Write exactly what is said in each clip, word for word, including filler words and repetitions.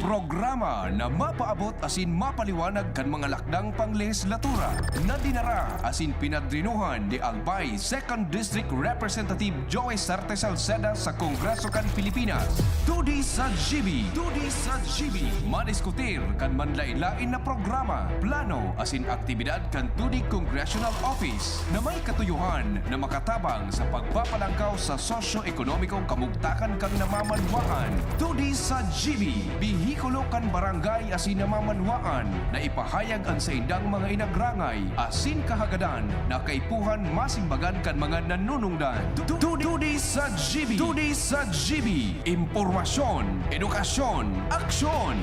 Programa na mapaabot asin mapaliwanag kan mga lakdang panglehislatura na dinara asin pinadrinuhan ni Albay Second District Representative Joey Sarte Salceda sa Kongreso kan Pilipinas. Tudi sa G B. Tudi sa G B. Madiskutir kan manlain-lain na programa, plano asin aktibidad kan Tudi Congressional Office na may katuyohan na makatabang sa pagpapalangkaw sa sosyo-ekonomikong kamugtakan kan namamanwaan. Tudi sa G B, behikulo kan barangay asin namamanwaan na ipahayag an saindang mga inagrangay asin kahagadan na kaipuhan masimbagan kan mga nanunungdan. Tu-, tu-, Tudi sa G B. Tudi sa G B. Impormasyon, edukasyon, aksyon.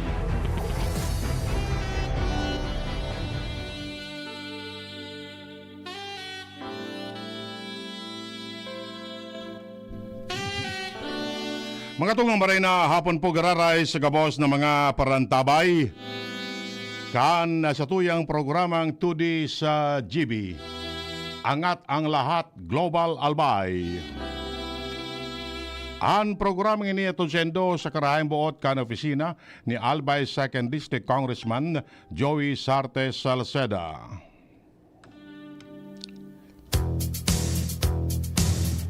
Mga tugang, maray na hapon po, giraray sa gabos na mga parantabay kan satuyang programang Tudi sa G B. Angat ang lahat, Global Albay. An programang ini hatod saindo sa karahayang boot kan opisina ni Albay Second District Congressman Joey Sarte Salceda.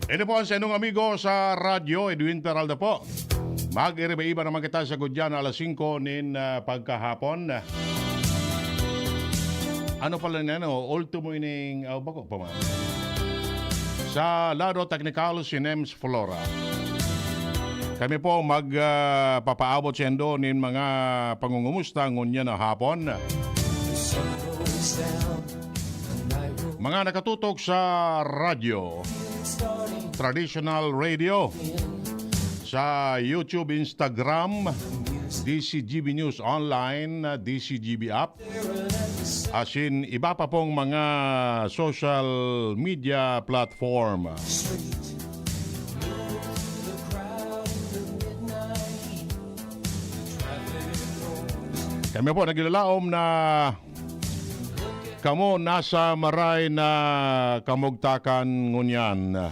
Ito po ang saindong amigo sa radyo, Edwin Peralta po. Mag-iriba-iba naman kita sa gudyan alas singko nin, ah, pagkahapon. Ano pala na, no? Ultimo ining, ah, bako pa man. Sa lado teknikal, si Nems Flora. Kami po mag, ah, papaabot saindo nin mga pangungumusta ngunyan na hapon. Mga nakatutok sa radyo, traditional radio, sa YouTube, Instagram, D C G B News Online, D C G B app, asin iba pa pong mga social media platform. Kami po naglalaom na kamo nasa maray na kamugtakan ngunyan.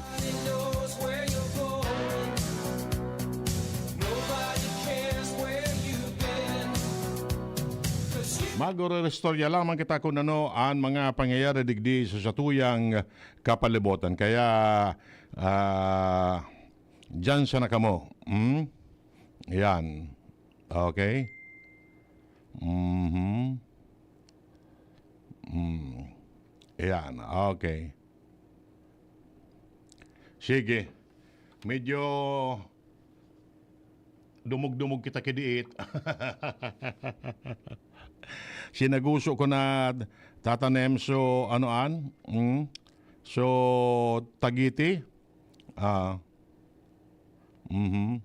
Magre-restorya lamang kita kun ano an mga pangyayari digdi sa satuyang kapalibotan. Kaya, ah, diyan sana kamo. Hmm? Yan. Okay? Mhm. Hmm. Yan. Okay. Sige. Medyo dumog-dumog kita kidiit. Sinaguso ko na tatanem, so, ano an? Hmm? So, tagiti? Ah. Mhm.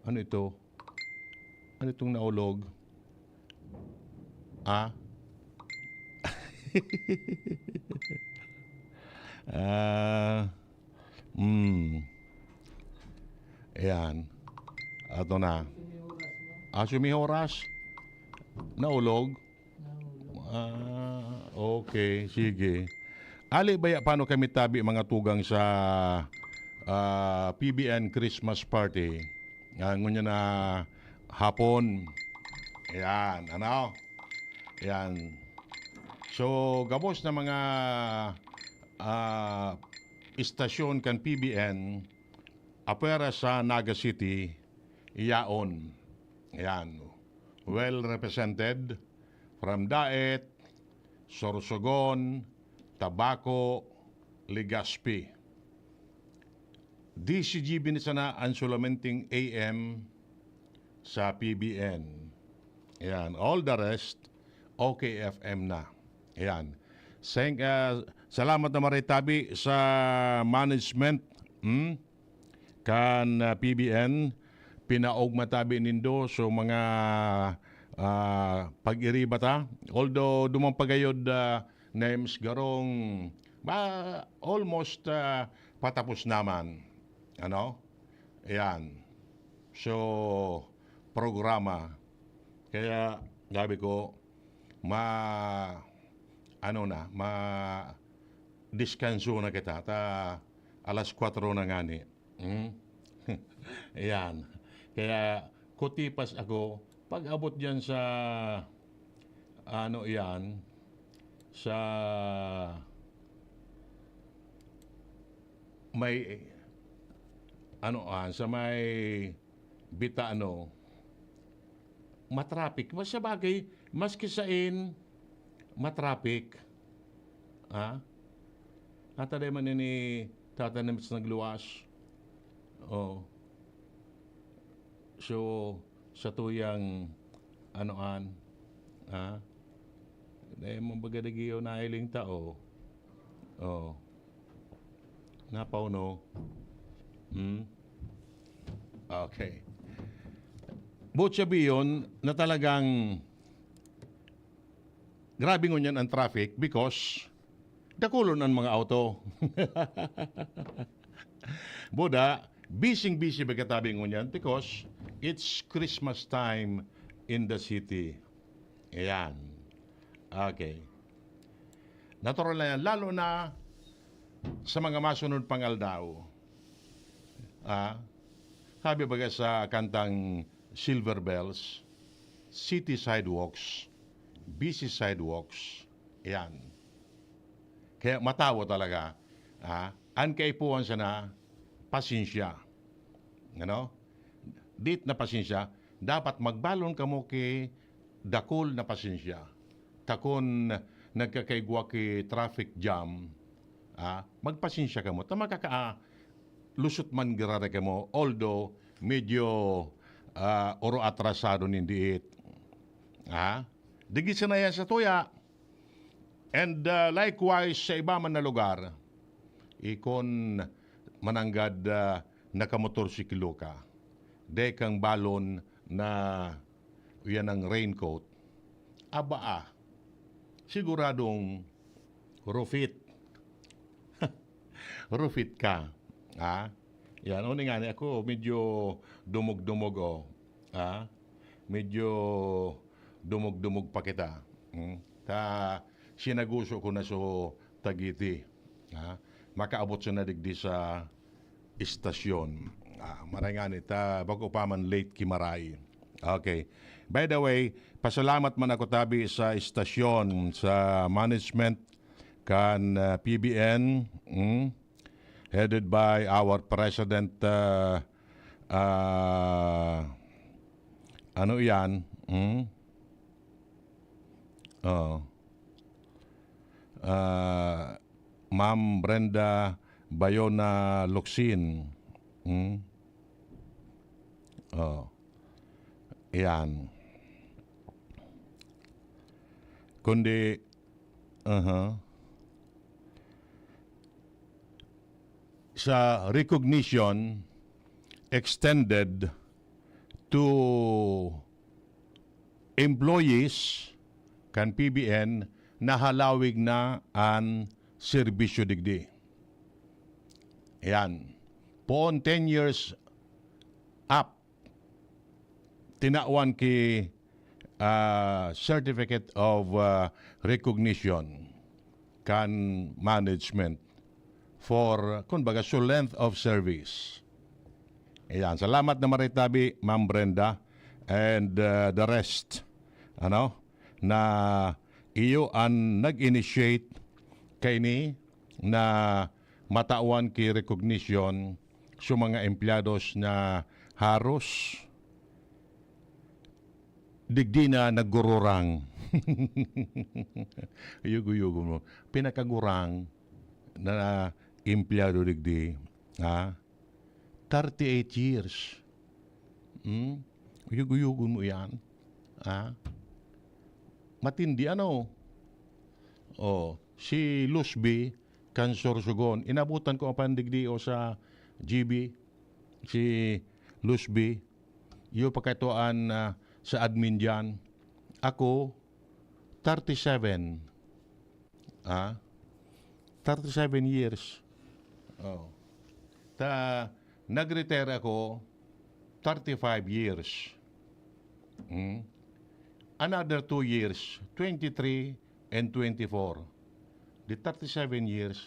Ano ito? Ano itong naulog? Ah? Ah. Hmm. Ayan. Ato na. Ah, sumihoras. Naulog? Ah, okay. Sige. Ali, baya, paano kami tabi, mga tugang, sa, ah, P B N Christmas Party? Ah, ngunyan na hapon. Ayan, ano? Ayan. So, gabos na mga, ah, istasyon kan P B N, apwera sa Naga City, yaon. Ayan. Well represented from Daet, Sorsogon, Tabaco, Legazpi. D C G B na sana an solamenting A M sa P B N. Ayan. All the rest, O K F M na. Ayan. Thank, ah, salamat na maritabi sa management, hmm, kan, ah, P B N. Pinaog matabi nindo so mga, ah, pag-iriba ta. Although duman pa gayod, ah, Nems, garong, ba, almost, ah, patapos naman. Ano? Ayan. So, programa. Kaya, sabi ko, ma-, ano na, ma-, deskanso na kita. Ta, alas kwatro na ngani. Hmm? Ayan. Kaya kutipas ako, pag-abot diyan sa, ano iyan, sa may, ano, ah, sa may Bitano, matraffic. Mas sabagay, maski sain, matraffic. Ha? Ata di man ini tatanim sa nagluwas. Oh. So, sa tuyang, ano an, ha? Dahil mo baga dagiyo na hiling tao. Oh. Napaw, no? Hmm? Okay. Buot sabiyon na talagang grabe ngunyan ang traffic because dakulon ang mga auto. Buda, busy-busy ba katabi ngunyan because it's Christmas time in the city. Ayan. Okay. Natural na yan, lalo na sa mga masunod pang aldaw. Ah, sabi baga sa kantang Silver Bells, city sidewalks, busy sidewalks. Ayan. Kaya matawo talaga, ah, an kaipuhan sana, pasensya. Ano? Dit na pasensya, dapat magbalon kamo ki dakul na pasensya. Ta kun nagkakaigwa ki traffic jam, ah, magpasensya kamo. Ta makaka-, ah, lusot man giraray kamo, although medyo, ah, oro atrasado nin diit. Ah, digdi sana yan sa tuya. And, ah, likewise, sa iba man na lugar, ikon mananggad, ah, nakamotorsiklo ka, dai kang balon na, yan ang raincoat, aba, ah, siguradong rufit. Rufit ka. Ha? Yan, o, ngani ako, medyo dumog-dumog, oh. Ha? Medyo dumog-dumog pa kita. Hmm? Ta, sinaguso ko na so Taguig. Ha? Makaabot siya na digdi sa istasyon. Ah, maray ngani ta, bago pa man late ki maray. Okay. By the way, pasalamat man ako tabi sa istasyon, sa management kan, ah, P B N, mm, headed by our president, ah, ah, ano iyan? Mm? Oh. Ah, Ma'am Brenda Bayona Locsin. Mm? Oh. Iyan. Kundi, aha. Sa recognition extended to employees kan P B N na halawig na an serbisyo digdi. Ayan. Poon ten years up, tinawan ki, ah, certificate of, ah, recognition kan management for, kumbaga, so length of service. Ayan. Salamat na maritabi, Ma'am Brenda, and, ah, the rest, ano, na iyo an nag-initiate kaini na matawan ki recognition sa mga empleyados na haros digdi na naggururang. Yugo-yugo mo. Pinakagurang na empleyado digdi, ha? Thirty-eight years. Hmm? Yugo-yugo mo yan. Ha? Matindi, ano? Oh, si Luzby, kan Sorsogon. Inabutan ko ang pandigdi o sa G B, si Luzby. Iyo pa katuan, ah, sa admin diyan. Ako, thirty-seven. Ah? Thirty-seven years. Oh. Ta, nag-retire ako, thirty-five years. Hmm? Another two years, twenty-three and twenty-four. Di thirty-seven years,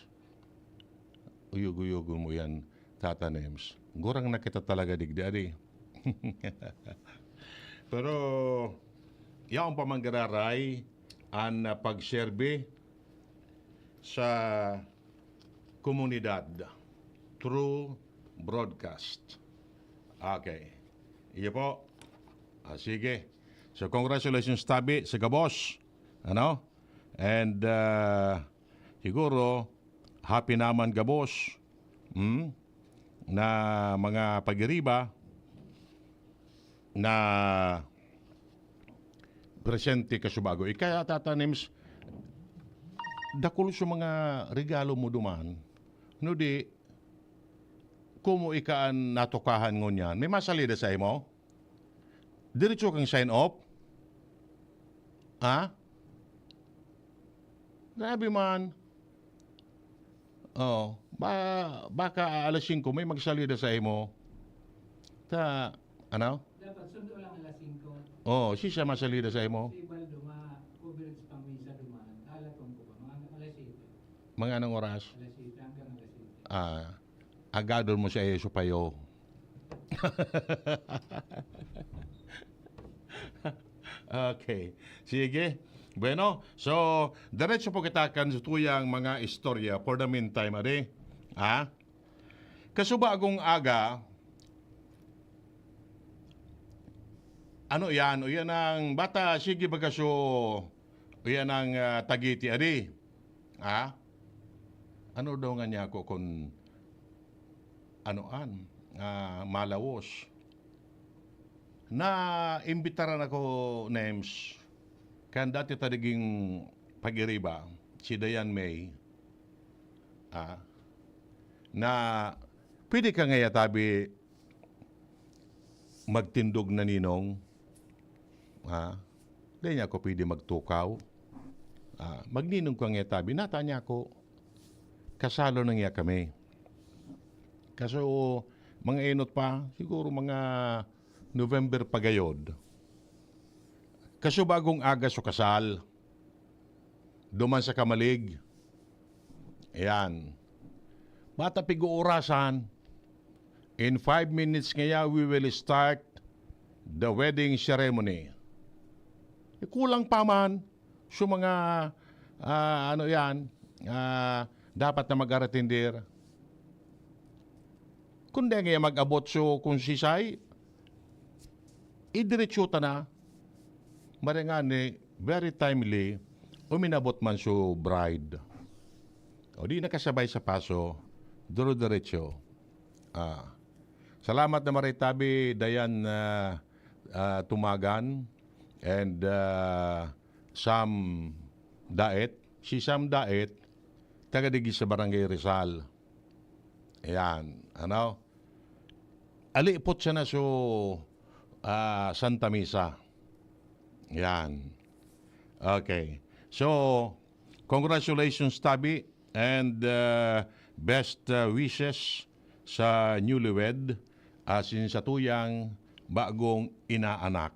uyog-uyogon mo yan, Tata Nems. Gurang na kita talaga digdi, adi. Pero yaon pa man giraray an, ah, pagserbi sa komunidad through broadcast. Okay. Iyo po. Ah, sige. So, congratulations tabi sa gabos. Ano? And, ah, siguro, happy naman gabos, hmm, na mga pagiriba na presente kasubago. Kaya, Tata Nims, dakul sa mga regalo mo duman. No di, kumo ika an natukahan ngunyan. May masalida sa imo? Diretso kang sign off? Ha? Grabe man. Oh, ba, baka alas singko may magsalida sa imo. Ta, ano? Dapat sundo lang alas singko. Oh, si siya masalida sa imo. Si Baldo, ma-coverage pang misa duman. Alatong ko ba? Mga alas siyete. Mga anong oras? Alas siyete hanggang alas siyete. Ah, agadon mo siya, eh, supayo. Okay. Sige. Bueno, so, diretso po kita kan tuyang mga istorya for the meantime, adi. Ha? Kasubagong aga, ano yan? O yan ang bata, sige, bagaso, o yan ang, ah, tagiti, adi. Ha? Ano daw nga niya ako kun ano an, ah, malawos? Naimbitaran ako, Nems, kan dati ta diging pag-iriba, si Dayan May, ah, na pwede ka ngaya tabi magtindog na ninong, ah, dai niya ako pwede magtukaw. Ah, magninong ka ngaya tabi, nata niya ako, kasalo na niya kami. Kaso, mga enot pa, siguro mga November pa gayod. Kaso bagong aga so kasal. Duman sa Kamalig. Ayan. Bata pig-uurasan. In five minutes ngaya, we will start the wedding ceremony. Eh, kulang pa man. So, mga, ah, ano yan, ah, dapat na mag-aratindir. Kung di nga mag-abot, so, kung sisay, idiretso ta na. Maray ngani, very timely, uminabot man so bride. O di nakasabay sa paso, duro-diretso. Ah, salamat na maray tabi, Dayan, ah, ah, Tumagan, and, ah, Sam Daet. Si Sam Daet, taga digi sa Barangay Rizal. Ayan, ano? Alipot siya na so, ah, Santa Misa. Ayan. Okay. So, congratulations, tabi, and, ah, best, ah, wishes sa newlywed, asin sa tuyang bagong inaanak.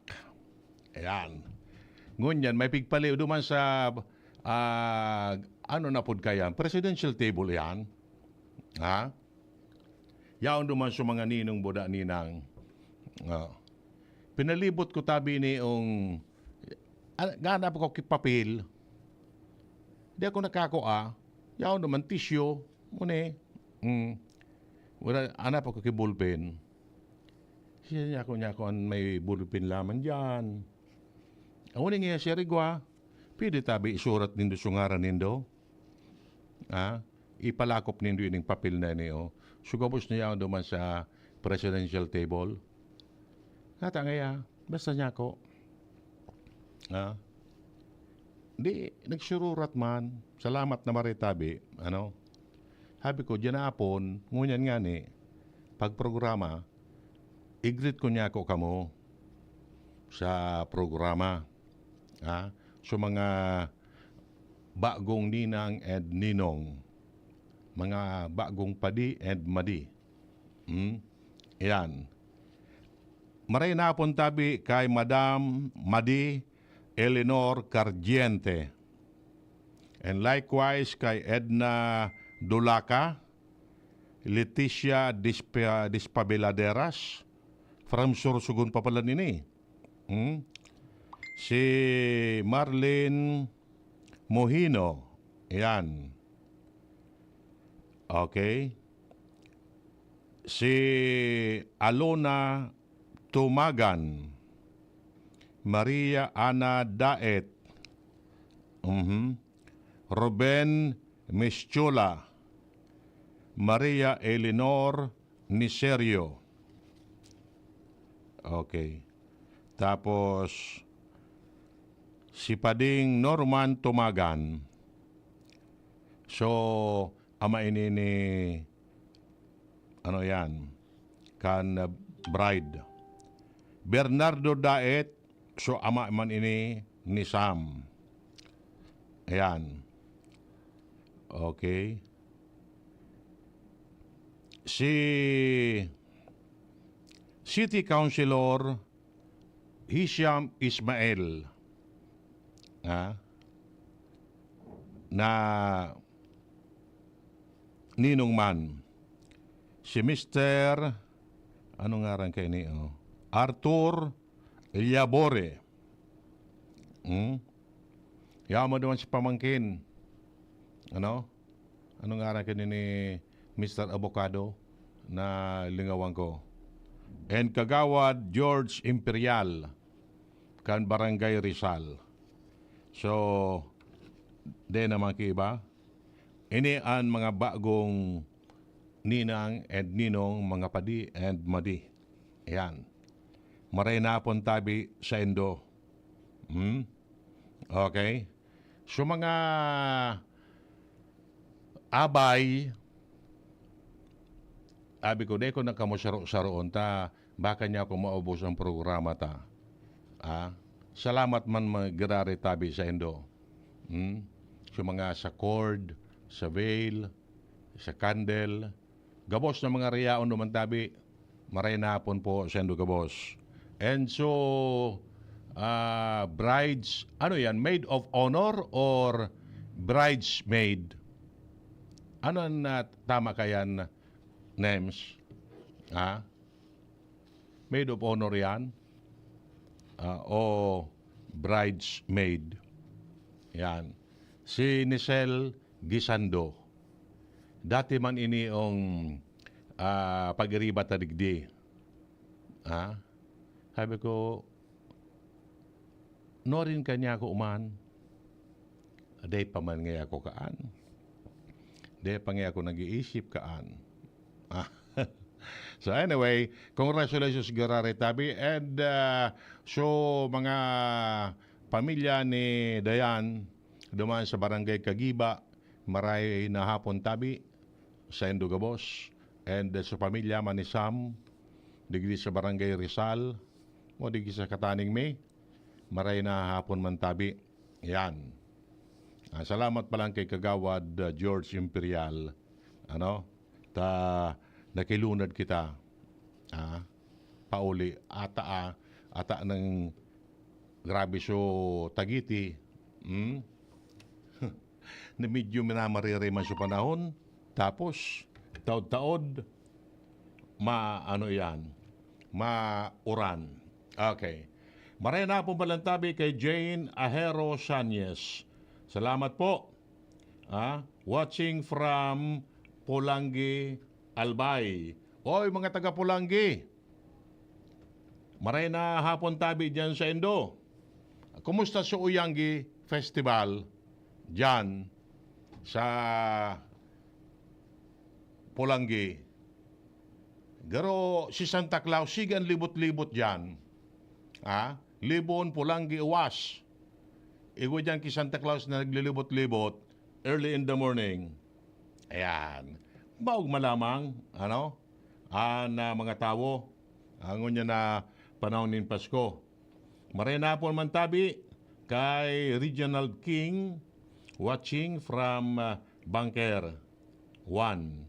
Ayan. Ngunyan, may pigpaliw duman sa, ah, ano na pod kaya? Presidential table yan. Ha? Yaon duman sa mga ninong boda ninang. Ah. Pinalibot ko tabi ni ong, ah, ganap ko ki papel. Di ako nakakua. Yaon duman tisyo. Muni. Mm. Wala, anap ako ki ballpen. Siya niya ako, niya ako an may ballpen lamang diyan. Ako ni nga siya rigwa. Pwede tabi isurat nindo sa ngaran nindo? Ah, ipalakop nindo ining papel na ini, oh. Sugabos na yaon duman sa presidential table. Nata ngaya, basta niya ako. Ah, di, nagsururat man. Salamat na maritabi, ano? Sabi ko, diyan na apon, ngunyan nga ni, pagprograma, i-greet ko niya ako kamo sa programa. Ah, so mga bagong ninang and ninong, mga bagong padi and madi. Hmm? Ayan. Maray na apon tabi kay Madam Madi Eleanor Cardiente. And likewise kay Edna Dulaca, Leticia Dispa-, Dispabiladeras, From Sorsogon pa pala nini. Hmm? Si Marlene Mohino. Yan. Okay. Si Alona Tumagan. Maria Ana Daet. Mhm. Ruben Mischula. Maria Eleanor Niserio. Okay. Tapos, si Pading Norman Tumagan. So, ama ini ni, ano yan, kan, uh, bride. Bernardo Daet, so ama man ini ni Sam. Ayan. Okay. Si City Councilor Hisham Ismail, ha? Na ninong man. Si Mister, ano ngaran kaini, oh? Arthur Llabore. Hmm? Yaman naman si pamangkin. Ano? Ano ngaran kaini ni Mister Avocado na lingawan ko? And Kagawad George Imperial, kan Barangay Rizal. So, di naman kiba. Ini an mga bagong ninang and ninong, mga padi and madi. Ayan. Maray na pon tabi saindo. Hmm? Okay. So, mga abay, abi ko, "Dai ko na kamo saro-saroon ta, baka niya ako maubos ang programa ta." Ah, salamat man mga girare tabi saindo. Hmm? So, mga sa cord, sa veil, sa candle, gabos na mga riyaon duman tabi, maray na hapon po saindo gabos. And so, ah, brides, ano yan? Maid of honor or bridesmaid? Ano ang, ah, tama kayan, Nems? Ha? Maid of honor yan? Ah, o bridesmaid? Yan. Si Nicel Gisando. Dati man ini ang, ah, pag-iriba ta digdi. Ha? Sabi ko, "Nuarin ka niya ako uman?" Dai pa man ngaya ako kaan. Dai pa ngaya ako nag-iisip kaan. Ah. So anyway, congratulations, Gerard Tabi. And, ah, so, mga pamilya ni Dayan, duman sa Barangay Kagiba, maray na hapon tabi, saindo gabos. And, ah, sa pamilya man ni Sam, digdi sa Barangay Rizal, o digdi sa Kataning Mi, maray na hapon man tabi. Yan. Ah, salamat pa lang kay Kagawad, ah, George Imperial. Ano? Ta, nakilunad kita. Ah, pauli. Ata, ah, ata ng grabe so tagiti. Hmm? Na medyo minamaririman sa panahon. Tapos, taod-taod, ma-, ano yan, mauran. Okay. Maray na po balantabi kay Jane Ahero Sanyes. Salamat po. Ah, watching from Polangui, Albay. Oy, mga taga Polangui. Maray na hapon tabi diyan sa Indo. Kumusta sa Uyanggi Festival diyan sa Polangui? Garo si Santa Claus, sigan libot-libot diyan. Ah, Libon, Polangui, Uwas. Igwa diyan ki Santa Claus na naglilibot-libot early in the morning. Ayan. Baog malamang, ano? An, ah, mga tawo, ah, ngunyan na panahon nin Pasko. Maray na po man tabi kay Reginald King, watching from, ah, Bunker one.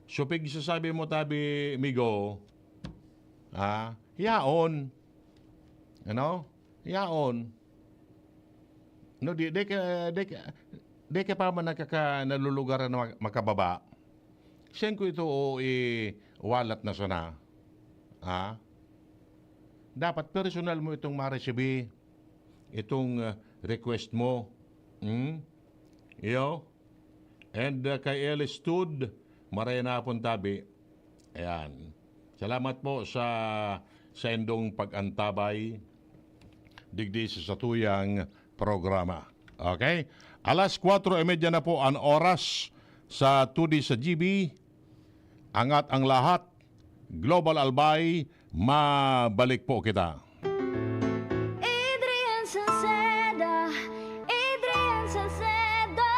So, pigsasabi mo tabi, migo, ah, yaon. Ano? Yaon. No, di, di ka, di ka, di ka pa man nakaka-, nalulugaran na mak-, makababa. Siyan ko ito o iwalat na sana. Ha? dapat personal mo itong ma-receive, itong, ah, request mo. Hmm? Iyo. And, ah, kay Ellis Tud, maray na hapon tabi. Ayan. Salamat po sa, sa indong pag-antabay digdi sa satuyang programa. Okay? Alas kwatro y medya na po ang oras sa Today sa G B. Angat ang lahat. Global Albay, mabalik po kita. Adrian Salceda, Adrian Salceda.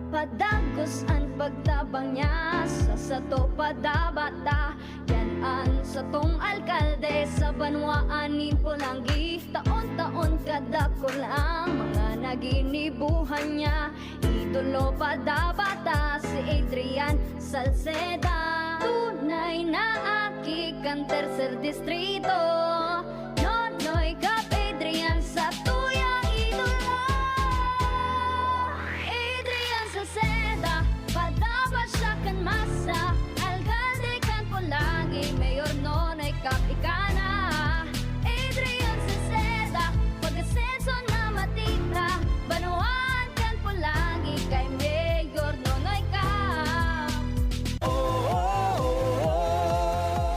Padagos an pagtabang niya sa sato padabata. Yan an satong alkalde sa banwaan nin Polangui. Taon-taon kadakul ang mga naginibuhan niya. Idolo padabata si Adrian Salceda. Tunay na aki kan tercer distrito. Nonoy Cap Adrian sa tuyang idolo. Adrian Salceda, padapat siya kan masa. Alkalde kan Polangui, Mayor Nonoy Cap ika na. Adrian Salceda, pag-asenso na matita. Banwaan kan Polangui kay Mayor Nonoy Cap.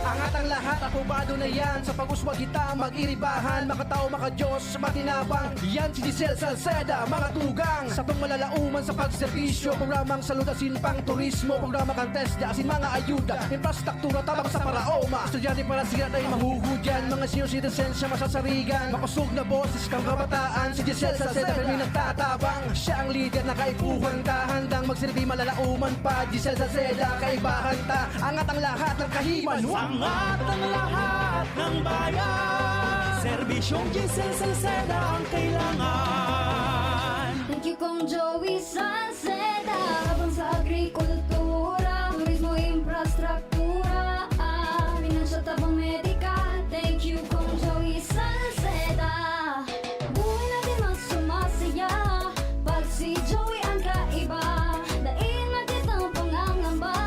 Angat ang lahat, aprobado na yan. Sa pag-uswag kita, mag-iribahan. Makatao, makadiyos, matinabang. Yan si Giselle Salceda, mga tugang. Satong malalauman sa pagserbisyo. Programang salud asin pang turismo. Programa kan TESDA asin mga ayuda. Infrastruktura tabang sa paraoma. Estudyante para siya na yung mahuhudyan. Mga senior citizens siya masasarigan. Makosog na boses kang kabataan. Si Giselle Salceda kami nagtatabang. Siya ang lider na kaipuhan ta. Handang magserbi malalauman pa. Giselle Salceda, kaibahan ta. Angat ang lahat ng kahiman. Angat ang lahat ng bayan. Serbisyong Giselle Salceda ang kailangan. Thank you, Kong Joey Salceda. Tabang sa agrikultura, turismo, infrastruktura, ah, pinansyal, tabang medikal. Thank you, Kong Joey Salceda. Buhay natin mas sumasaya pag si Joey ang kaiba. Dai na kitang pangangamba,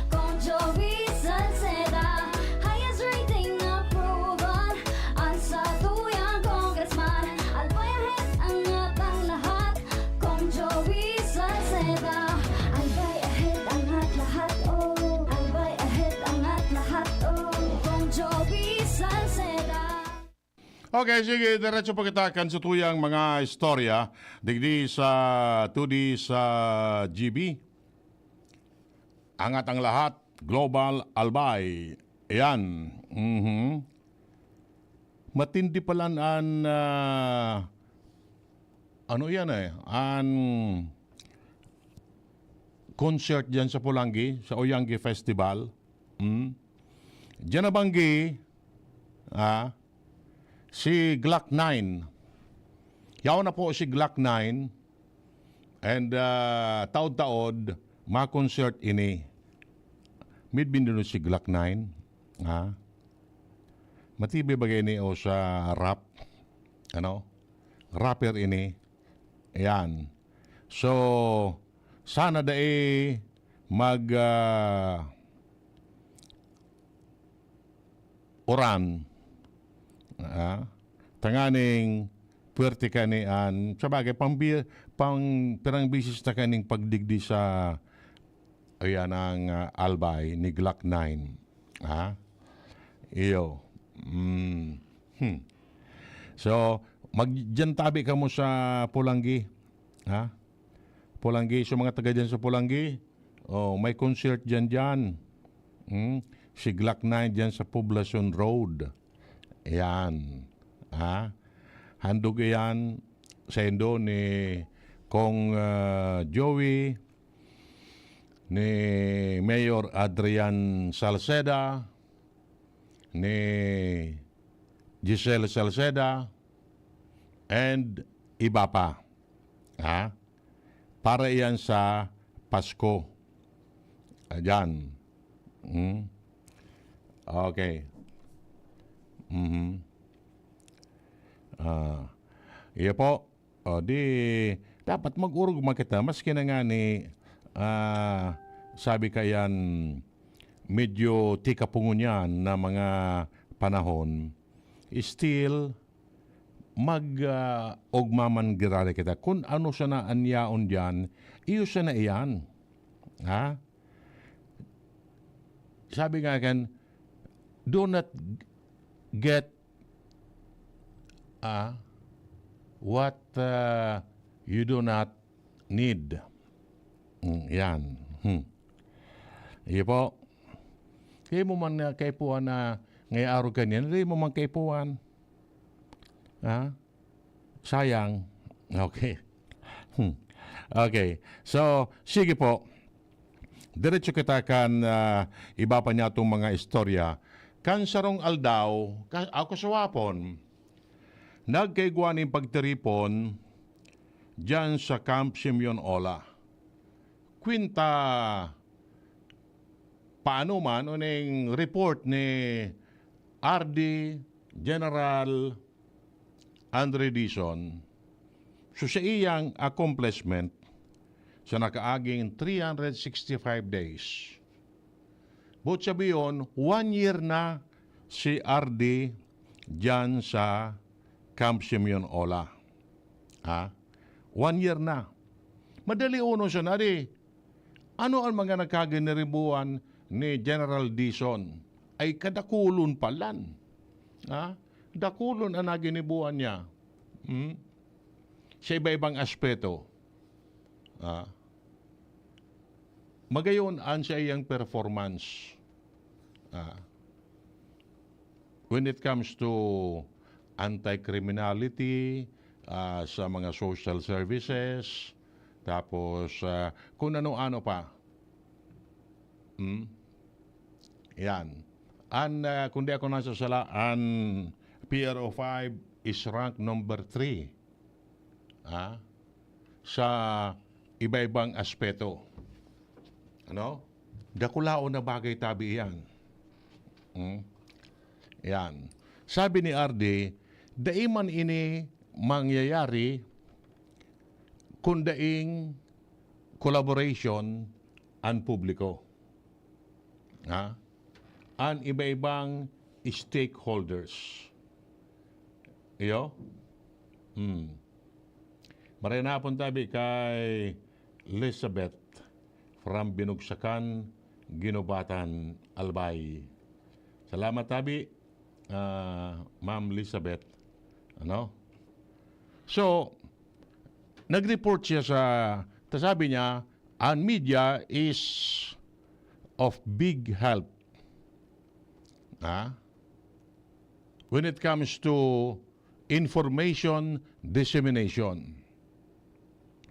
Kong Joey Salceda. Highest rating approval ang satuyang congressman. Albay ahead, angat ang lahat, Kong Joey Salceda. Albay ahead, angat lahat, oh. Albay ahead, angat lahat, oh. Kong Joey Salceda. Okay, sige, diretso pa kita kan satuyang mga istorya digdi sa Today sa G B. Angat ang lahat, Global Albay. Ayan. Mhm. Matindi pala an, ah, ano yan eh, an concert diyan sa Polangui, sa Oyanggi Festival. Hmm? Diyan nabanggi, ah, si Glock nine. Yaon na po si Glock nine. And, ah, taod-taod, ma-concert ini. Midbin din si Glock nine, ha? Matibay bagay ini o sa rap, ano? Rapper ini. Ayan. So, sana dai mag, ah, uran, ah, tanganing puwerte kani an, sabagay, pambi-, pang, pirang bisis na kaning pagdigdi sa, ayan, ang, ah, albay ni Glock nine. Ha? Iyo. Mm. Hmm. So, mag-, diyan tabi kamo sa Polangui. Ha? Polangui, so mga taga diyan sa Polangui, oh, may concert diyan, diyan. Hmm? Si Glock nine diyan sa Poblacion Road. Ayan. Ha? Handog iyan sa indo ni Kong, ah, Joey, ni Mayor Adrian Salceda, ni Giselle Salceda, and iba pa. Ha? Para iyan sa Pasko. Ayan. Hmm? Okay. Mhm. Ah, iyo po. O, di, dapat mag-orog man kita. Maski na ngani, ah, sabi kayan, medyo tikapungon yan na mga panahon, still, mag, ah, ugma man giraray kita. Kun ano sana an yaon diyan, iyo sana iyan. Ha? Sabi nga kan, "Do not get, ah, what, ah, you do not need." Mm, yan. Hmm. Iyo po. Kaya mo man nga kaipuhan na ngay arog kaniyan, dai mo man kaipuhan. Ha? Sayang. Okay. Hmm. Okay. So, sige po. Diretso kita kan, ah, iba pa niya itong mga istorya. Kan sarong aldaw, ka-, ako sa Wapon, nagkaigwa nin pagtiripon diyan sa Camp Simeon Ola. Kwenta paano man o ning report ni R D General Andre Dizon, so sa iyang accomplishment sa nakaaging three hundred sixty-five days, buot sabihon, one year na si R D diyan sa Camp Simeon Ola. Ha? One year na. Madali uno siya na di. Ano ang mga nagkaginiribuan ni General Dizon? Ay kadakulon palan. Ha? Dakulon ang naginibuan niya. Hmm? Sa iba-ibang aspeto. Ah. Magayon ang sa iyang performance. Ah. When it comes to anti-criminality, ah, sa mga social services, tapos, ah, kung ano-ano pa. Hmm? Yan. An, ah, kung di ako nasasala, an P R O five is rank number three. Ah? Sa iba-ibang aspeto. Ano? Dakulaon na bagay tabi iyan. Hmm? Yan. Sabi ni R D, "Dai man ini mangyayari kun daing collaboration an publiko." Ha? An iba-ibang stakeholders. Iyo? Hmm. Maray na hapon tabi kay Elizabeth from Binugsakan, Guinobatan, Albay. Salamat tabi, ah, Ma'am Elizabeth. Ano? So, nag-report siya sa, ta sabi niya, "An media is of big help." Ha? When it comes to information dissemination.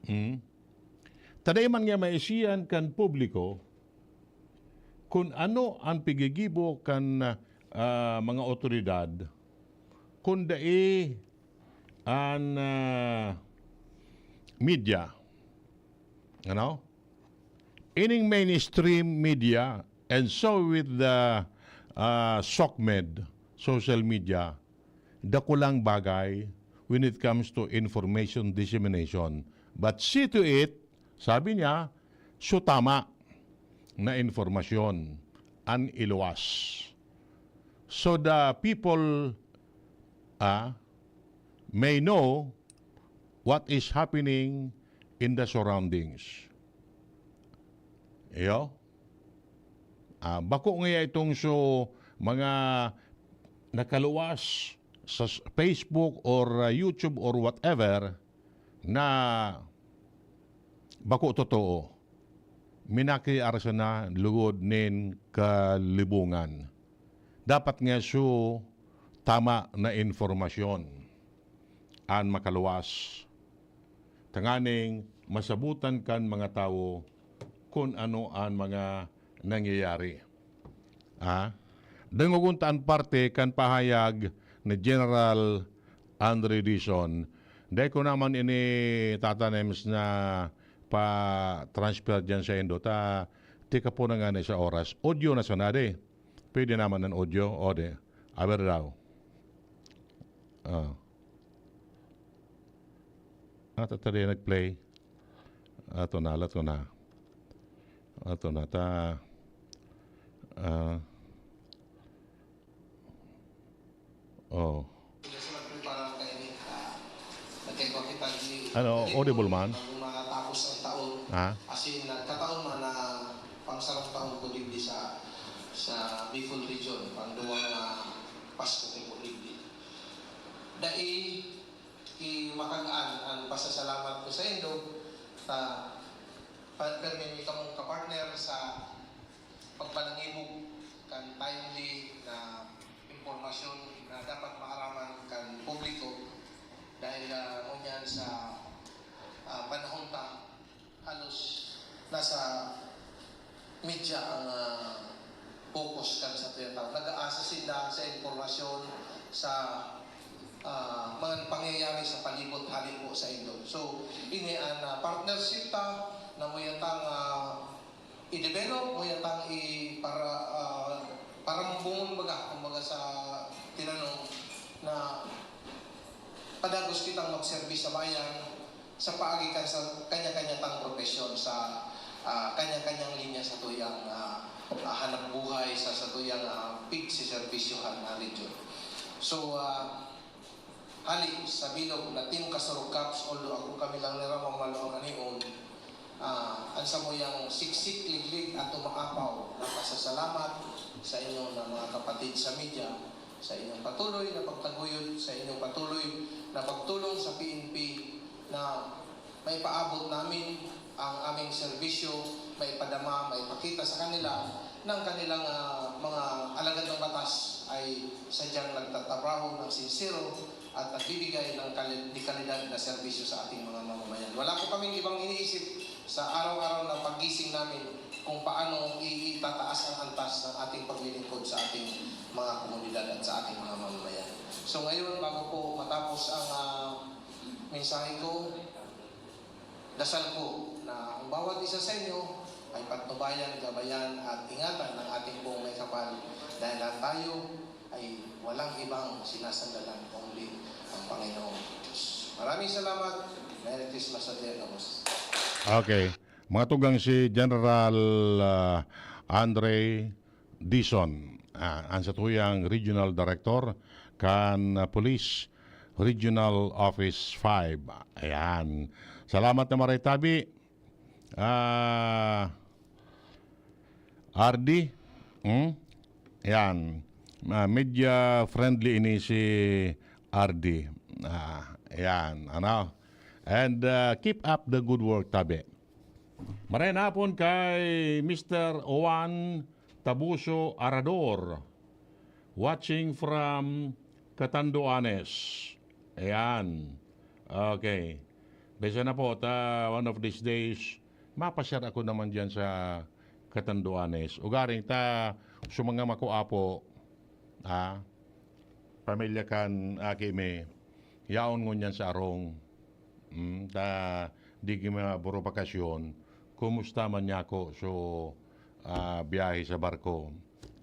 Hmm? Ta dai man nga maisihan kan publiko kun ano an pigigibo kan, ah, mga otoridad, kun dai an, ah, media. Ano? Ining mainstream media, and so with the, ah, SOCMED, social media, dakulang bagay when it comes to information dissemination. But see to it, sabi niya, so tama na informasyon an iluwas. So the people, ah, may know what is happening in the surroundings. Iyo? Ah, bako ngaya itong so mga nakaluwas sa s-, Facebook or, ah, YouTube or whatever na bako totoo. Minakiar sana lugod nin kalibongan. Dapat nga so tama na informasyon an makaluwas, tanganing masabutan kan mga tawo kun ano an mga nangyayari. Ah, dangogon ta an parte kan pahayag ni General Andre Dizon. Dai ko naman ini tatanems na pa-transfer diyan sa indo. Ta, tika po na nga ni sa oras. Audio na sana, di. Pwede naman ang audio. O, di. Aber daw. Ah. Ah, tatari nag-play. Ato na, ato na. Ato na, ta. Ah. Oh. Kasi nagprepara ang kainit, ah, nagkaiba kita di Ano, diri audible man? Bago matapos ang taon. Ha? As in, nagkataon man na pangsarong taon ko digdi sa, sa Bicol Region, pangduwa na Pasko ko po digdi. Dai, i-, makagaan ang pasasalamat ko sa indo, sa pa-, permi mi kamong kapartner sa pagpanangibog kan timely na impormasyon na dapat maaraman kan publiko dahil, ah, ngunyan sa, ah, panahon ta, halos nasa media ang, ah, focus kan satuyang tawo. Nag-aasa sinda sa impormasyon, sa, ah, mga pangyayari sa palibot hali po sa indo. So, ini an, ah, partnership ta na muya tang, ah, i-develop, muya tang i-, para, ah, parambungon baga, kumbaga sa tinanom na padagos kitang magserbi sa bayan sa paagi kan sa kanya-kanya tang propesyon, sa, ah, kanya-kanyang linya sa tuyang, ah, ah, hanap buhay, sa, sa tuyang, ah, pigsiserbisyohan na region. So, ah, hali sa bilog na Team Kasurog Cups, although ako kami lang ni Ramon Malo ang anion, ah, ang samuyang siksik, liglig at umaapaw na pasasalamat sa inyo na mga kapatid sa media, sa inyong patuloy na pagtaguyod, sa inyong patuloy na pagtulong sa P N P na maipaabot namin ang aming serbisyo, maipadama, maipakita sa kanila na ang kanilang, ah, mga alagad ng batas ay sadyang nagtatrabaho ng sinsero at nagbibigay ng kali-, de kalidad na serbisyo sa ating mga mamamayan. Wala po kaming ibang iniisip sa araw-araw na paggising namin kung paano i-, itataas ang antas ng ating paglilingkod sa ating mga komunidad at sa ating mga mamamayan. So ngayon, bago po matapos ang, ah, mensahe ko, dasal ko na ang bawat isa sa inyo ay patnubayan, gabayan at ingatan ng ating buong may kapal dahil lahat tayo ay walang ibang sinasandalan, only ang Panginoong Diyos. Maraming salamat. Merry Christmas sa Diyan, Amos. Okay. Mga tugang si General, ah, Andre Dizon, ah, ang satuyang Regional Director kan, ah, Police Regional Office five. Ayan. Salamat na maray tabi. Ah, R D, hmm? Ayan. Ah, media friendly ini si R D. Ah, ayan, ano? And, ah, keep up the good work, tabi. Maray na hapon kay Mister Juan Tabuso Arador, watching from Catanduanes. Ayan. Okay. Bisa na po, ta, one of these days, mapasyar ako naman diyan sa Catanduanes. Ugaring ta, sa mga makuapo, ha? Pamilya kan aki mi, yaon ngunyan sa arong. Mm, ta, di ki maburo bakasyon. Kumusta man niya ako? So, ah, biyahe sa barko.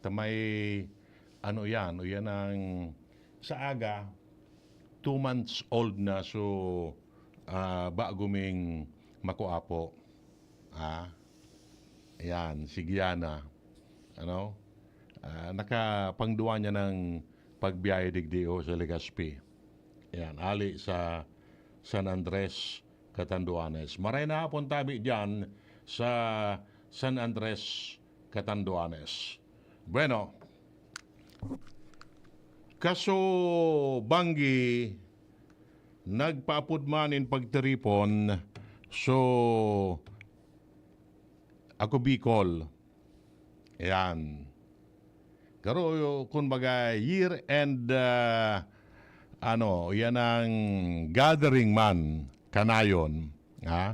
Ta may, ano yan? O yan ang, sa aga, two months old na. So, ah, bago ming makuapo. Ah, yan, si Gianna. Ano? Ah, nakapangduwa niya ng pagbiyahe digdi o sa Legazpi. Yan, ali sa San Andres, Catanduanes. Maray na hapon tabi dyan sa San Andres, Catanduanes. Bueno, kaso banggi, nagpaapod man in pagtiripon, so, ako Bicol. Ayan. Pero, kun baga, year end, ah, ano, yan ang gathering man, kanayon. Ha?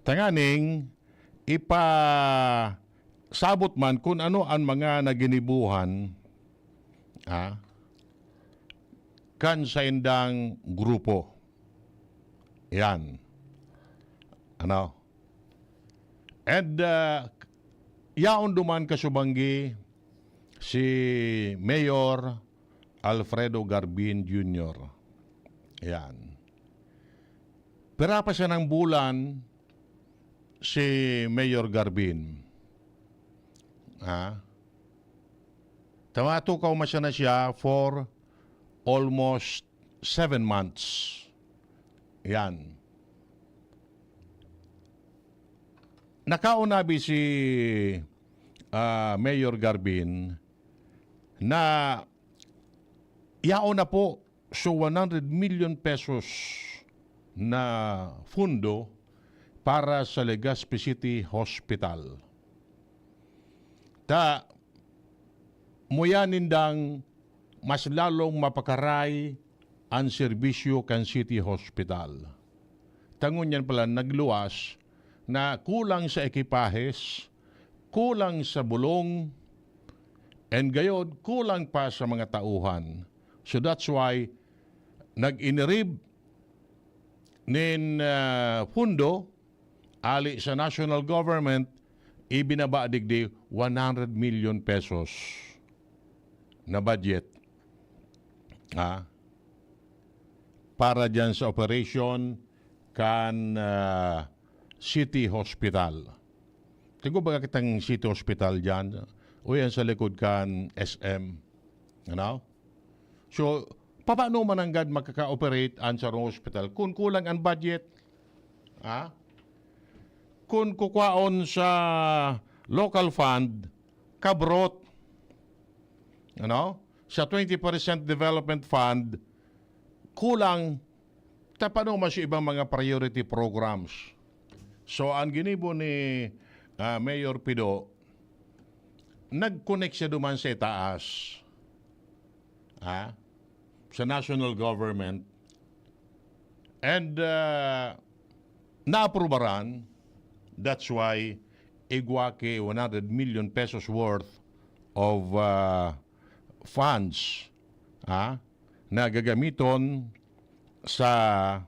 Tanganing, ipasabot man kun ano ang mga naginibuhan, ha? Kan saindang grupo. Yan. Ano? And, ah, yaon duman kasubanggi si Mayor Alfredo Garbin Junior. Yan. Pira pa siya ng bulan si Mayor Garbin. Ha? Tumatukaw man siya na siya for almost seven months. Yan. Nakaon nabi si, ah, Mayor Garbin na yaon na po, so one hundred million pesos na fundo para sa Legazpi City Hospital. Ta, muya nindang mas lalong mapakaray an serbisyo kan City Hospital. Ta ngunyan pala nagluwas na kulang sa ekipahes, kulang sa bulong, and gayod kulang pa sa mga tauhan. So that's why nag-inirib nin, ah, pundo, ali sa national government, ibinaba digdi one hundred million pesos na budget, ah, para diyan sa operation kan, ah, City Hospital. Tigo baga kitang City Hospital diyan, o yan sa likod kan S M. Ano? So, paano man nanggad makaka-operate an sarong hospital kun kulang an budget? Ha? Kun kukwaon sa local fund, kabrot. Ano? Sa twenty percent development fund, kulang. Ta paano man sa ibang mga priority programs? So, ang ginibo ni, ah, Mayor Pido, nag-connect siya duman sa itaas. Ha? Sa national government. And, ah, naaprubaran. That's why igwa ki one hundred million pesos worth of, ah, funds, ha, na gagamiton sa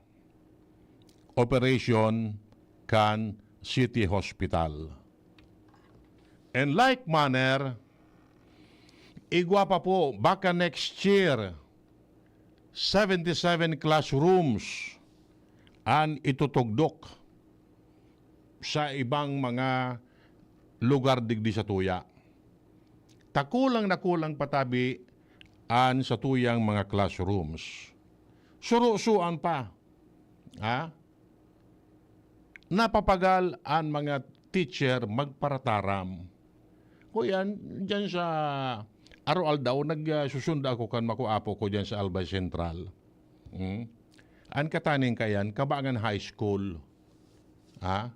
operation kan City Hospital. And like manner, igwa pa po, baka next year, seventy-seven classrooms an itutugdok sa ibang mga lugar digdi sa tuya. Ta kulang na kulang pa tabi an sa tuyang mga classrooms. Surusuan pa. Ha? Napapagal an mga teacher magparataram. Kuyan, diyan sa aroaldaw, nag, ah, susunda ako kan makuapo ko diyan sa Albay Central. Hmm? An kataning kayan, kabangan high school. Ha?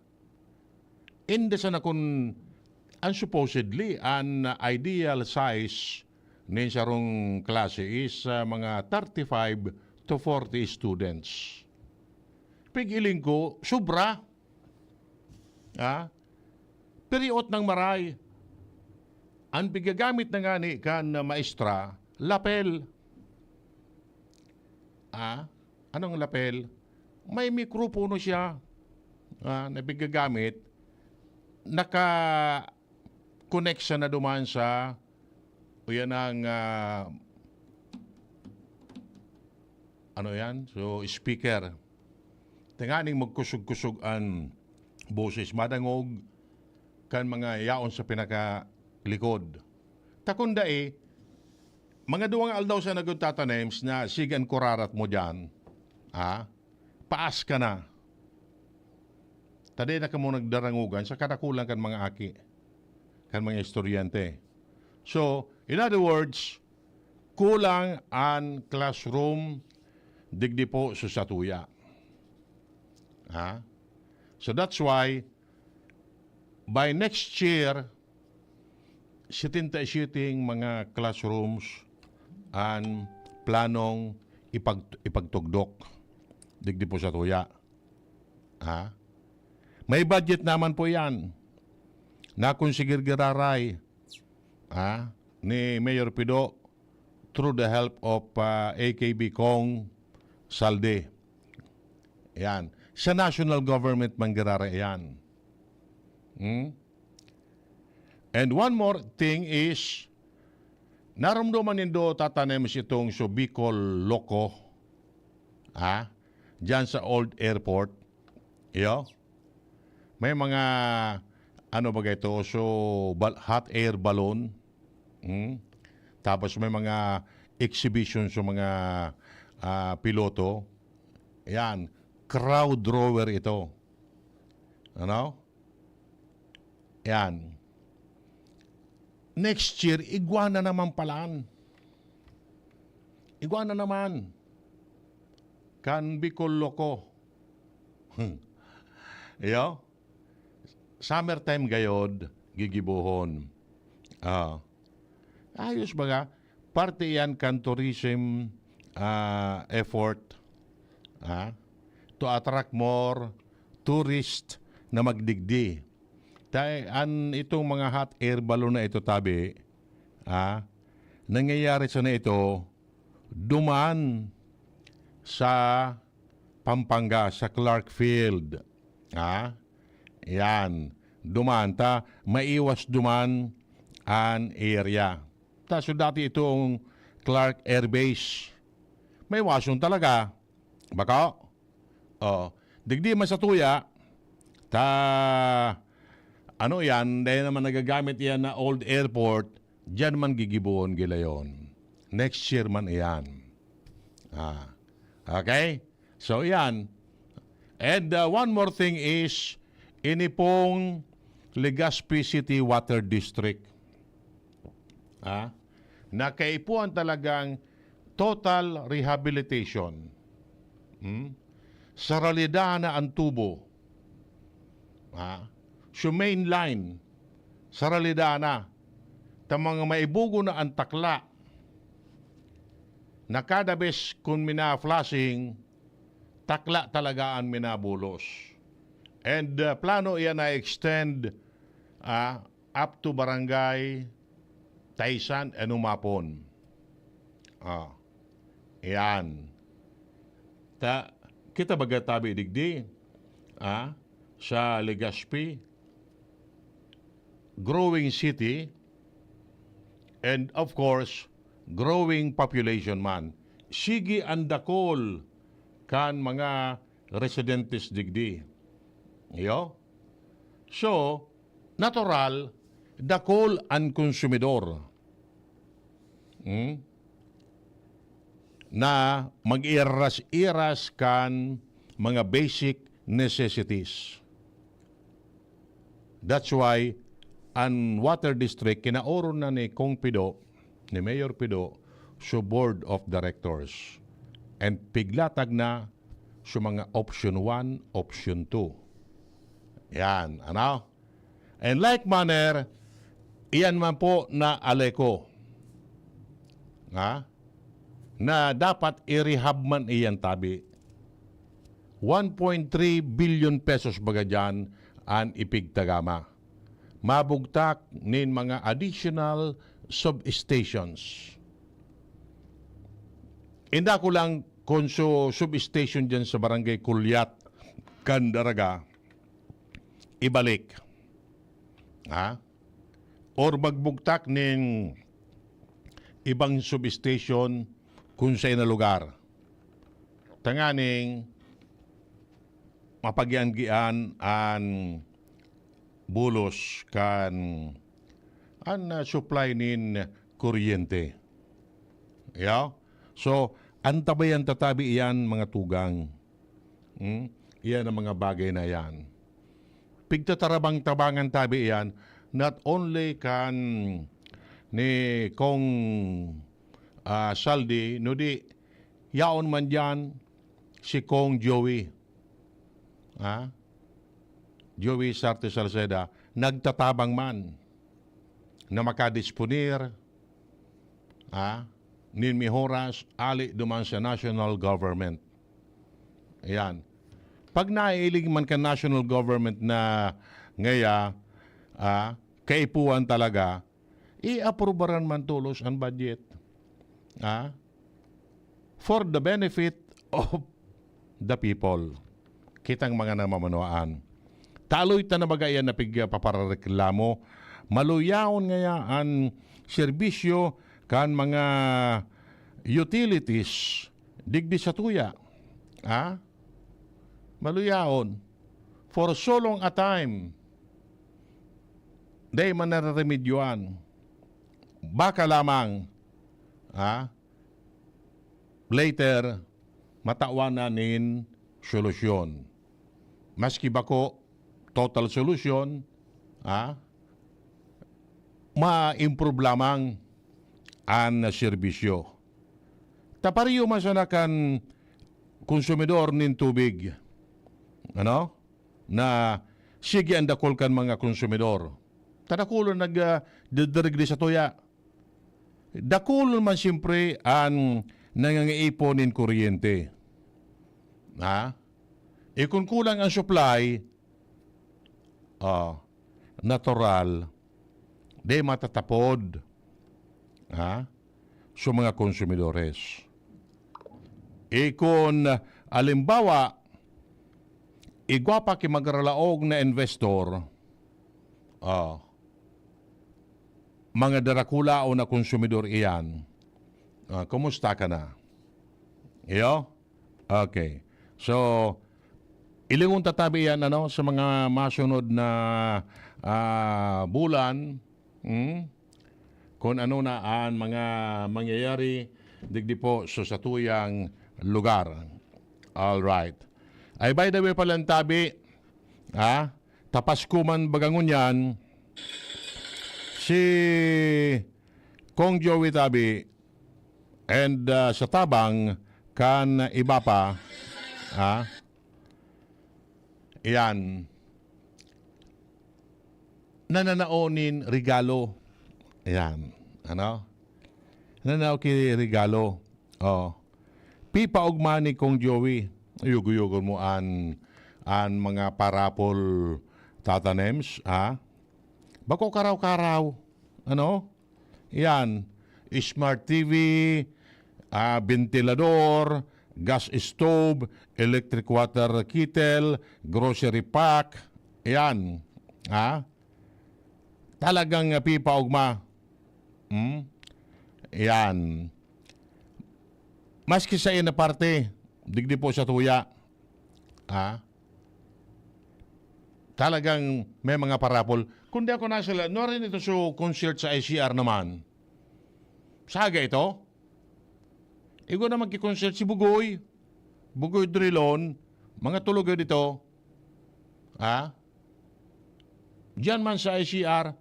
Inda sana kun an supposedly, an ideal size nin sarong klase is, ah, mga thirty-five to forty students. Pig-iling ko, sobra. Ah, piriot ng maray. Ang pigagamit na ngani kan maestra, lapel. Ah, anong lapel? May mikropono siya, ah, na pigagamit. Naka-connect siya na duman sa, o yan ang, ah, ano yan? So, speaker. Tanganing magkusog-kusog an boses, madangog kan mga yaon sa pinakalikod. Ta kun dai, mga duwang aldaw sa nagtatanems na sigan kurarat mo diyan, ha? Paas ka na. Ta dai na kamo nagdarangogan sa kadakulan kan mga aki, kan mga estudyante. So, in other words, kulang an classroom digdi po sa satuya. Ha? So that's why, by next year, setenta y siete mga classrooms an planong ipag-, ipagtugdok digdi po satuya. Ha? May budget naman po yan na kung sigir giraray, ha, ni Mayor Pido through the help of, ah, A K B Kong Salde. Yan. Sa national government man giraray yan. Hmm? And one more thing is, naromdoman nindo, Tata Nems, itong so Bicol Loco, ha? Diyan sa old airport. Iyo? May mga, ano ba ito? So, bal-, hot air balloon. Hmm? Tapos may mga exhibition sa mga, ah, piloto. Yan, crowd drawer ito. Ano? Yan. Next year, igwa na naman palan. Igwa na naman. Kan Bicol Loco. Iyo? Summertime gayod, gigibohon. Ah. Ayos baga, parte iyan kan tourism, ah, effort, ah, to attract more tourist na magdigdi. Dahil an, itong mga hot air balloon na ito, tabi, ah, nangyayari sana ito duman sa Pampanga, sa Clark Field. Ah, yan. Duman ta, maiwas duman an area. Ta, so dati itong Clark Air Base. May wason talaga. Bako? Oh, digdi man sa tuya, ta, ano yan, dahil naman nagagamit yan na old airport, diyan man gigibohon gilayon. Next year man iyan. Ah, okay? So, yan. And, uh, one more thing is, ini pong Legazpi City Water District. Ah, na kaipuhan talagang total rehabilitation. Hmm? Saralida na an tubo. Ah, so main line, saralida na. Ta mga maibugo na an takla na kada bes kun mina-flushing, takla talaga an minabulos. And, uh, plano iyan na extend, ah, up to Barangay Taysan and Umapon. Ah, iyan. Ta, kita baga tabi digdi, ah, sa Legazpi, growing city, and of course, growing population man. Sige an dakol kan mga residentes digdi. Iyo? So, natural, dakol an konsumidor. Hmm? Na mag-iras-iras kan mga basic necessities. That's why an water district kinaoron na ni Kong Pido, ni Mayor Pido, sa board of directors. And piglatag na sa mga option one, option two. Yan, ano? And like manner, iyan man po na Aleco. Ha? Na dapat i-rehab man iyan tabi. One point three billion pesos baga diyan an ipigtagama. Mabugtak nin mga additional substations. Inda ko lang kung so substation diyan sa Barangay Kulyat, Candaraga, ibalik. Ha? Or magbugtak nin ibang substation kung sa ina lugar. Tanganing mapagyan-gian an bulos kan an, ah, supply nin kuryente. Yeah? So, antabayan ta tabi iyan, mga tugang. Hmm? Iyan ang mga bagay na iyan. Pigtatarabang-tabangan tabi iyan, not only kan ni Kong, ah, Saldi, nudi yaon man diyan si Kong Joey. Ha? Joey Sarte Salceda, nagtatabang man na makadisponer, ha, nin mehoras ali duman sa national government. Ayan. Pag naiiling man ka national government na ngaya, ah, kaipuhan talaga, i-aprobaran man tolos an budget. Ah? For the benefit of the people. Kitang mga namamanuaan. Taloy ta na baga iyan na pigpaparareklamo. Maluyaon ngaya an serbisyo kan mga utilities digdi sa tuya. Ah? Maluyaon. For so long a time, dai man nareremedyoan. Baka lamang ah, later, matawan na nin solusyon. Maski bako total solusyon, ah, ma-improve lamang an serbisyo. Ta pareho man sana kan konsumidor nin tubig, ano, na sige an dakul kan mga konsumidor. Ta dakul an nag, ah, didiregli sa tuya. Dakul man siyempre an nangangaipon nin kuryente. Ha? E kun kulang an supply, ah, natural, di matatapod, ha, sa mga konsumidores. E kun, alimbawa, igwa pa ki magralaog na investor, ah, mga darakulaon na konsumidor iyan, ah, kumusta ka na? Iyo? Okay. So, ilingon ta tabi yan, ano, sa mga masunod na, ah, bulan, hmm? Kung ano na an mga mangyayari digdi po sa satuyang lugar. All right. Ay, by the way pala, tabi, ha? Ta Pasko man baga ngunyan, si Kong Joey tabi, and, ah, sa tabang kan iba pa, ha? Iyan. Nananao nin regalo. Ayan. Ano? Nananao ki regalo. Oh. Pipaogma ni Kong Joey. Yugo-yugo mo an, an mga parapol, Tata Nems, ha? Bako karaw-karaw. Ano? Yan. Smart T V, ah, ventilador, gas stove, electric water kettle, grocery pack. Yan. Ha? Talagang, ah, pipaogma. Hmm? Yan. Maski sa ina parte, digdi po sa tuya. Ha? Talagang may mga parapol. Kung di ako nasala, no rin ito so concert sa I C R naman. Saga ito? Igo naman ki-concert si Bugoy. Bugoy Drilon. Mga tulog yun dito. Ha? Diyan man sa I C R,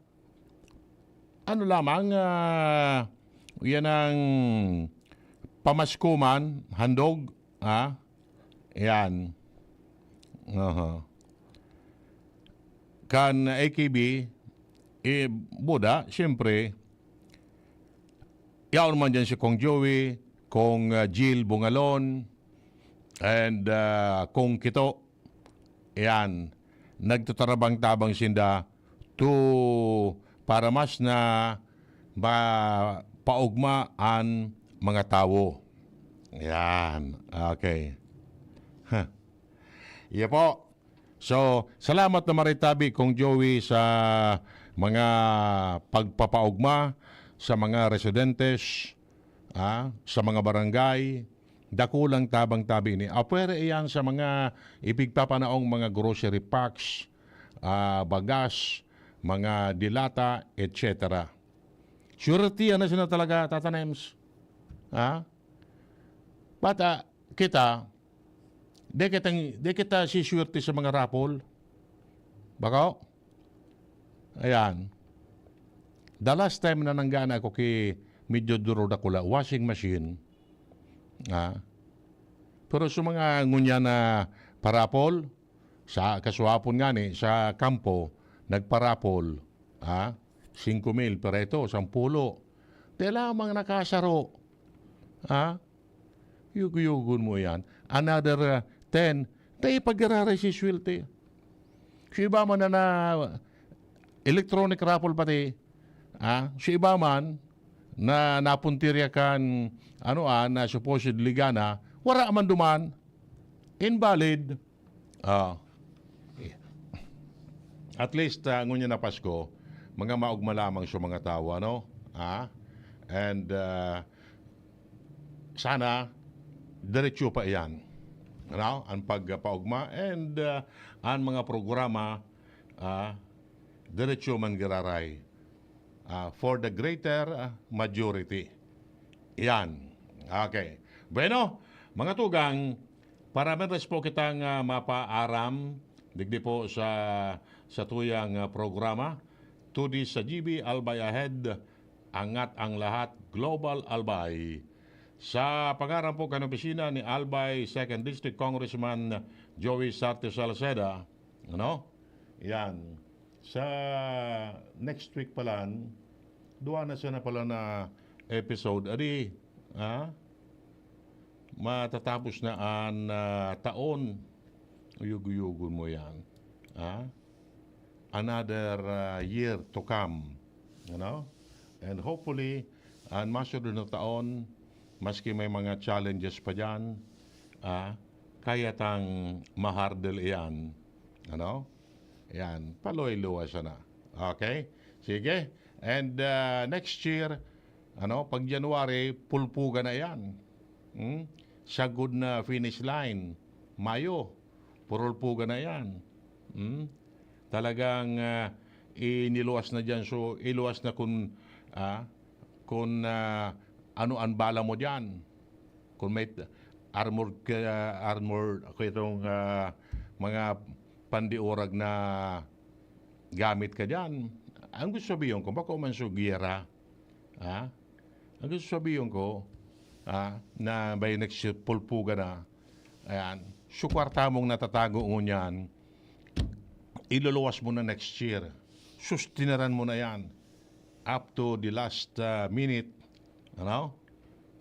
ano lamang, ah, yan ang pamasko man, handog, ha? Yan. Aha. Kan A K B, eh, Buda, siyempre, yaon man dyan si Kong Joey, Kong, ah, Jill Bungalon, and, ah, Kong Kito. Ayan, nagtatarabang-tabang sinda to para mas na mapaogma an mga tawo. Ayan, okay. Huh. Iya po. So, salamat na maritabi, Kong Joey, sa mga pagpapaogma sa mga residentes, ah, sa mga barangay. Dakulang tabang-tabi ini. Apwera iyan sa mga ipigpapanaong mga grocery packs, ah, bagas, mga dilata, et cetera. Swertihan na sila talaga, Tata Nems. Ha? Bata, kita, di kita, di kita siswerte sa mga raffle. Bako? Ayan. The last time na nanggana ako ki medyo duro dakula, washing machine. Ah. Pero sa mga ngunyan na parapol, sa kasuhapon ngani, sa kampo, nagparapol. Ah, singko mil, pero ito, sampulo. Di lamang nakasaro. Ah, yugo-yugon mo yan. Another, ah, ten, di pag-iraray si swerte. Sa iba man na, na electronic raffle pati, ah, sa iba man na napuntirya kan, ano, ah, na supposedly gana, wara man duman. Invalid. Ah. At least, ah, ngunyan na Pasko, mga maogma lamang sa mga tawo, ano? Ah? And, ah, sana, diretso pa iyan. Ano? Ang pagpaogma and, ah, ang mga programa, ah, diretso man giraray. Ah, for the greater, ah, majority. Yan. Okay. Bueno, mga tugang, para meron po kitang, ah, mapaaram, digdi po sa, sa tuyang, ah, programa, Today sa G B, Albay Ahead, Angat ang Lahat, Global Albay. Sa pangaran po kan opisina ni Albay Second District Congressman Joey Sarte Salceda, ano? Yan. Sa next week pa lang, duwa na sana pala na episode. Adi, ha? Matatapos na an, ah, taon. Uyog-uyogon mo yan. Ha? Another, ah, year to come. Ano? And hopefully, an masunod na taon, maski may mga challenges pa dyan, ah, kaya tang mahardle iyan. Ano? Yan, paluway-luway sana. Okay? Sige. And, ah, next year, ano, pag January, pulpugan na yan. Hmm? Sagod na finish line. Mayo, purulpugan na yan. Hmm? Talagang, ah, iniluwas na dyan. So, iluwas na kun, ah, kun, ah, ano an bala mo dyan. Kung may t-, armored ka, armored, ako itong, ah, mga pandiurag na gamit ka dyan. Ang gusto sabihin ko, bako man sa giyera, ha? Ang gusto sabihin ko, ha, na by next year, pulpugan na. Ayan. So, kwarta mong natatago ngunyan, iluluwas mo na next year. Sustinaran mo na yan. Up to the last, ah, minute, ano?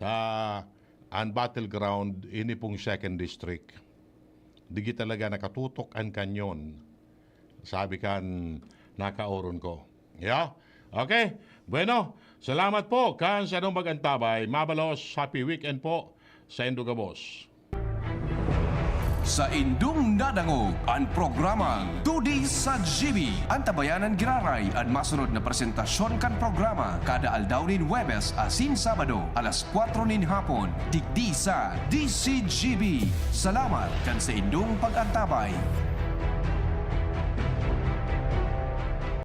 Ta, an battleground, ini pong second district. Digi talaga nakatutok an kanyon. Sabi kan nakaoron ko. Yeah? Okay. Bueno, salamat po kan sa anong mag-antabay. Mabalos, happy weekend po sa Indo gabos. Sa indong nadangog an programang Today sa G B, an tabayanan giraray an masunod na presentasyon kan programa kada aldaw nin Huwebes asin Sabado, alas kwatro nin hapon, digdi sa D C G B. Salamat kan sa indong pag-antabay.